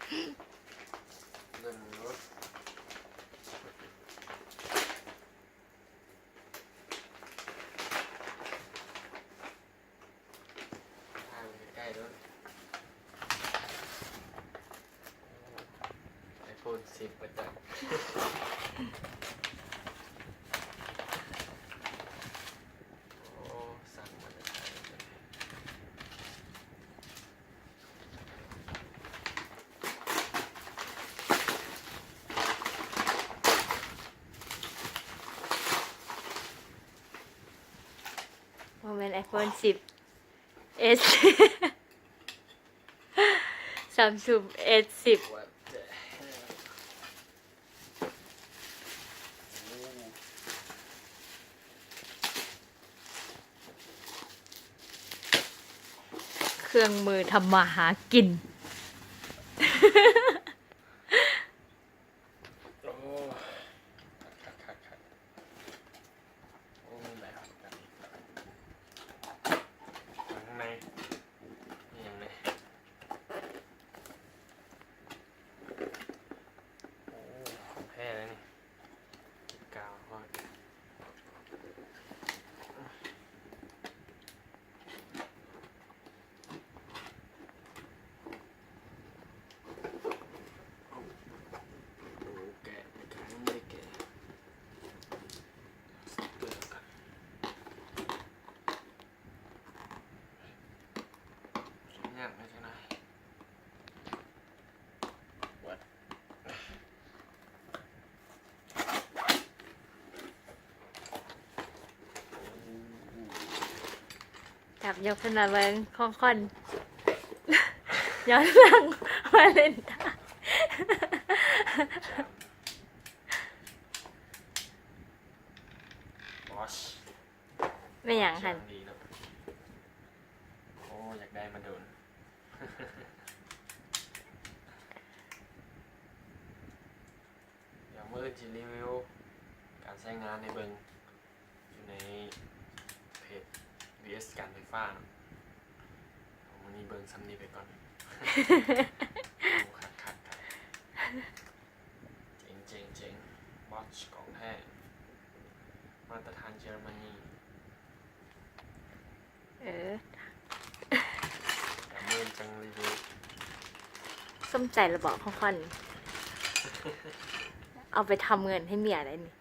ເບິ່ງໂລດ ຖ່າຍໃກ້ໆໂລດ ໄອໂຟນສິບປະຈັກ ໂອ້ ສັ່ງມາແຕ່ໄສ? ບໍ່ແມ່ນໄອໂຟນສິບ ເອສ ຊຳຊຸງ ເອສສິບ What the hell? ເຄື່ອງມືທຳມາຫາກິນ. ໂອ້ ຄັກໆໆ ໂອ້ ມີຫຼາຍອັນກັນ ຂ້າງໃນ ມີຫຍັງແດ່? ໂອ້ ຂອງແທ້ເລີຍນີ້ ຕິດກາວພ້ອມ. ໂອ້ ແກະ ແກະ ຍັງບໍ່ໄດ້ແກະ ສະຕິກເກີກ່ອນ ຍາກໜ້ອຍຈັກໜ້ອຍ. ຈັບຍົກຂຶ້ນມາເບິ່ງ ຂອງຂວັນຍ້ອນຫຼັງວາເລັນທາຍ. ແມ່ນຫຍັງຫັ້ນ? ໂອ້ ຢາກໄດ້ມາດົນ. ດຽວມື້ອື່ນຊິຣີວິວການໃຊ້ງານໃຫ້ເບິ່ງ ຢູ່ໃນເພຈ ວີເອສ ການໄຟຟ້າເນາະ. ມື້ນີ້ເບິ່ງສ່ຳນີ້ໄປກ່ອນ. ໂອ້ ຄັກໆໆ ເຈັງໆໆ Bosch ຂອງແທ້ ມາດຕະຖານເຢຍລະມະນີ. ເອີ ດຽວມື້ອື່ນຈັ່ງຣີວິວ. ສົມໃຈລະເບາະ ຂອງຂວັນ ເອົາໄປທຳເງິນໃຫ້ເມຍໄດ້ນີ້.